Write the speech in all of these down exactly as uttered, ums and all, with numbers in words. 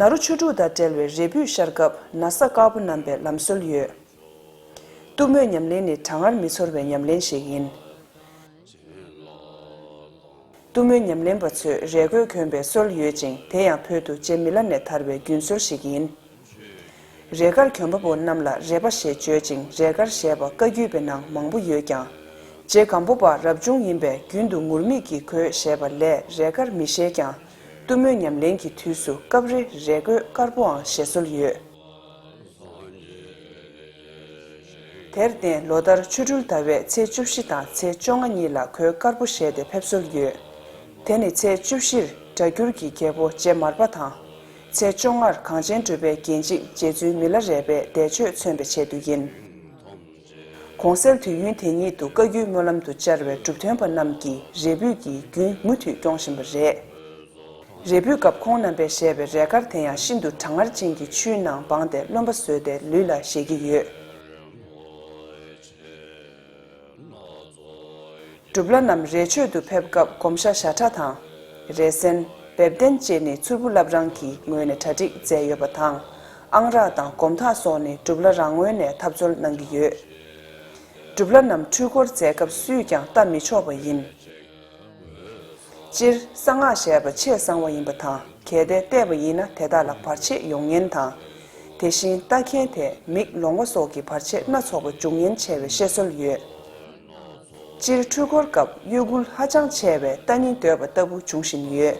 ནཱ་རོ་ཆོས་དྲུག་དང་འབྲེལ་བའི་རས་ཕུད་ཤར་སྐབས་ན་བཟའ་དཀར་པོ་བསྣམས་པའི་ལམ་སྲོལ་ཡོད། གཏུམ་མོའི་ཉམས་ལེན་ནི་གྲང་ངར་མི་ཚོར་བའི་ཉམས་ལེན་ཞིག་ཡིན། གཏུམ་མོའི་ཉམས་ལེན་པ་ཚོས་རས་གོས་གྱོན་པའི་སྲོལ་ཡོད་ཅིང་། དེ་ཡང་བོད་དུ་རྗེ་མི་ལ་ནས་དར་བའི་རྒྱུན་སྲོལ་ཞིག་ཡིན། རས་དཀར་གྱོན་པ་པོ་རྣམས་ལ་རས་པ་ཞེས་བརྗོད་ཅིང་། རས་དཀར་ཞེས་པ་བཀའ་བརྒྱུད་པའི་ནང་མང་པོ་ཡོད་ཀྱང་། རྗེ་སྒམ་པོ་པ་རབ་བྱུང་ཡིན་པས་རྒྱུན་དུ་ངུར་སྨྲིག་གི་གོས་བཞེས་པ་ལས་རས་དཀར་མི་བཞེས་ཀྱང་། གཏུམ་མོའི་ཉམས་ལེན་གྱི་དུས་སུ་སྐབས་རེ་རས་གོས་དཀར་པོའང་བཞེས་སྲོལ་ཡོད། དེར་བརྟེན་ལོ་ལྟར་ཆོ་འཕྲུལ་ཟླ་བའི་ཚེས་བཅུ་བཞི་དང་ཚེས་བཅོ་ལྔ་གཉིས་ལ་གོས་དཀར་པོ་བཞེས་ཏེ་ཕེབས་སྲོལ་ཡོད། དེ་ནི་ཚེས་བཅུ་བཞིར་སྒྲ་སྒྱུར་གྱི་རྒྱལ་པོ་རྗེ་མར་པ་དང་། ཚེས་བཅོ་ལྔར་གངས་ཅན་གྲུབ་པའི་རྒྱན་གཅིག་རྗེ་བཙུན་མི་ལ་རས་པའི་འདས་མཆོད་མཚོན་པའི་ཆེད་དུ་ཡིན། གོང་གསལ་དུས་ཡུན་དེ་ཉིད་དུ་བཀའ་བརྒྱུད་སྨོན་ལམ་དུ་བཅར་བའི་སྒྲུབ་ཐོན་པ་རྣམས་ཀྱིས་རས་ཕུད་ཀྱི་རྒྱུན་མུ་མཐུད་སྐྱོང་བཞིན་པ་རེད། རས་ཕུད་སྐབས་ཁོང་རྣམ་པས་བཞེས་པའི་རས་དཀར་དེ་ཡང་ཤིན་ཏུ་གྲང་ངར་ཅན་གྱི་ཆུའི་ནང་སྦངས་ཏེ་རློན་པ་བཟོས་ཏེ་ལུས་ལ་བཞེས་ཀྱི་ཡོད། སྒྲུབ་བླ་རྣམས་རས་མཆོད་དུ་ཕེབས་སྐབས་སྒོམ་ཞྭ་ཞྭ་ཁྲ་དང་། རས་གཟན། འབེབས་གདན་བཅས་ནི་མཚུར་ཕུ་བླ་བྲང་གི་ངོས་ནས་གྲ་སྒྲིག་མཛད་ཡོད་པ་དང་། ཨང་རག་དང་སྒོམ་ཐག་སོགས་ནི་སྒྲུབ་བླ་རང་ངོས་ནས་ཐབས་འཚོལ་གནང་གི་ཡོད། སྒྲུབ་བླ་རྣམས་འཁྲུལ་འཁོར་མཛད་སྐབས་སུས་ཀྱང་བལྟ་མི་ཆོག་པ་ཡིན། སྤྱིར་གསང་སྔགས་ཞེས་པ་ཆེས་གསང་བ་ཡིན་པ་དང་། གལ་ཏེ་བལྟས་པ་ཡིན་ན་དེ་དག་ལ་བར་ཆད་ཡོང་ཉེན་དང་། དེ་བཞིན་ལྟ་མཁན་དེ་མིག་ལོང་བ་སོགས་ཀྱི་བར་ཆད་སྣ་ཚོགས་པ་འབྱུང་ཉེན་ཆེ་བའི་བཤད་སྲོལ་ཡོད། སྤྱིར་འཁྲུལ་འཁོར་སྐབས་གཡོ་འགུལ་ཧ་ཅང་ཆེ་བས་ལྟ་སྙིང་འདོད་པ་ལྟ་བུ་འབྱུང་བཞིན་ཡོད།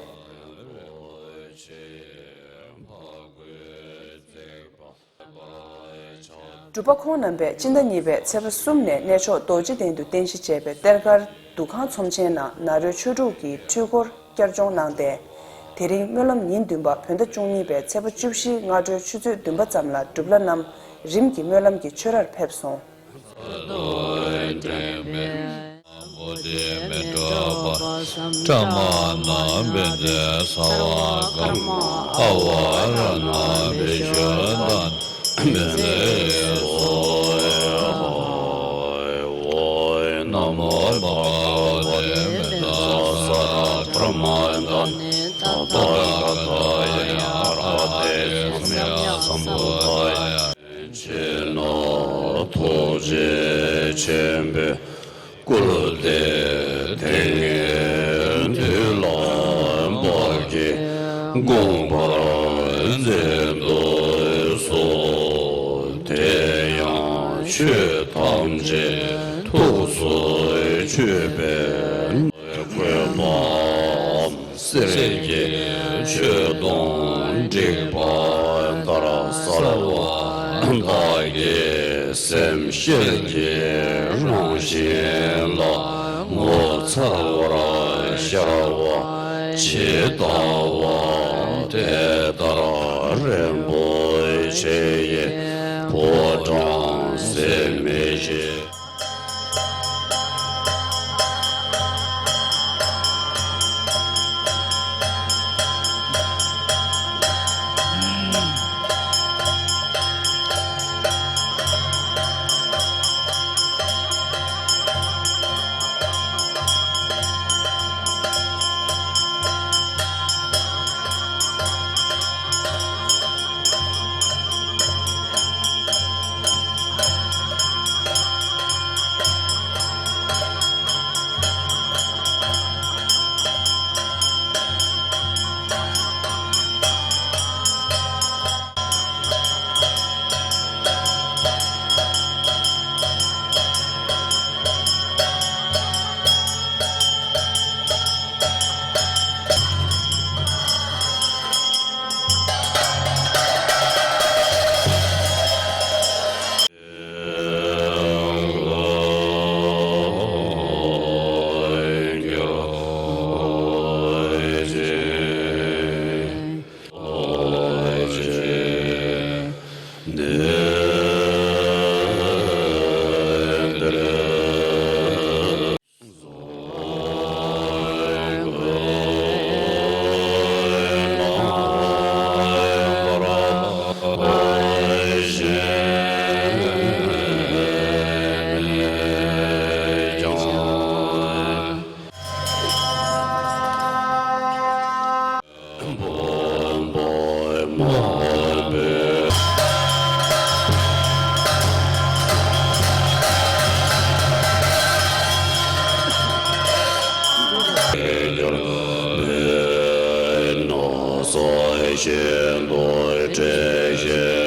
སྒྲུབ་པ་ཁོང་རྣམ་པས་སྤྱི་ཟླ་གཉིས་པའི་ཚེས་པ་གསུམ་ནས་གནས་མཆོག་རྡོ་རྗེ་གདན་དུ་རྟེན་གཞི་བྱས་པའི་གཏེར་སྒར་འདུ་ཁང་ཚོམས་ཆེན་ནང་ནཱ་རོའི་ཆོས་དྲུག་གི་འཁྲུལ་འཁོར་བསྐྱར་སྦྱོང་གནང་སྟེ། དེ་རིང་སྨོན་ལམ་ཉིན་བདུན་པ་བོད་ཟླ་བཅུ་གཉིས་པའི་ཚེས་པ་བཅུ་བཞིའི་སྔ་དྲོའི་ཆུ་ཚོད་བདུན་པ་ཙམ་ལ་སྒྲུབ་བླ་རྣམས་རིམ་གྱིས་སྨོན་ལམ་གྱི་ཆོས་རར་ཕེབས་སོང་། ཆེ་ན་ཐུགས་རྗེ་ཆེན་པོས་བསྐུལ་ཏེ། དེ་སྔའི་དུས་ལ་བབ་ཀྱིས་དགོངས་པར་མཛད་དུ་གསོལ། དེ་ཡང་ཆོས་ཐམས་ཅད་ཐུགས་སུ་ཆུད་པའི་བཀོད་པའམ། གསེར་གྱི་མཆོད་སྡོང་བསྒྲིགས་པ་ལྟར་གསལ་བ་བདག་གི་སེམས་ཤེལ་གྱི་རང་བཞིན་ལ་ངོ་མཚར་བར་ཤར་བ་ཇི་ལྟ་བ་དེ་ལྟར་རིན་པོ་ཆེ་ཡི་ཕོ་བྲང་ཟད་མི་ཤེས། གྱུར་པས་ན། སོ་ཤིན་ཏུ་འཁྲུལ་ཞིང་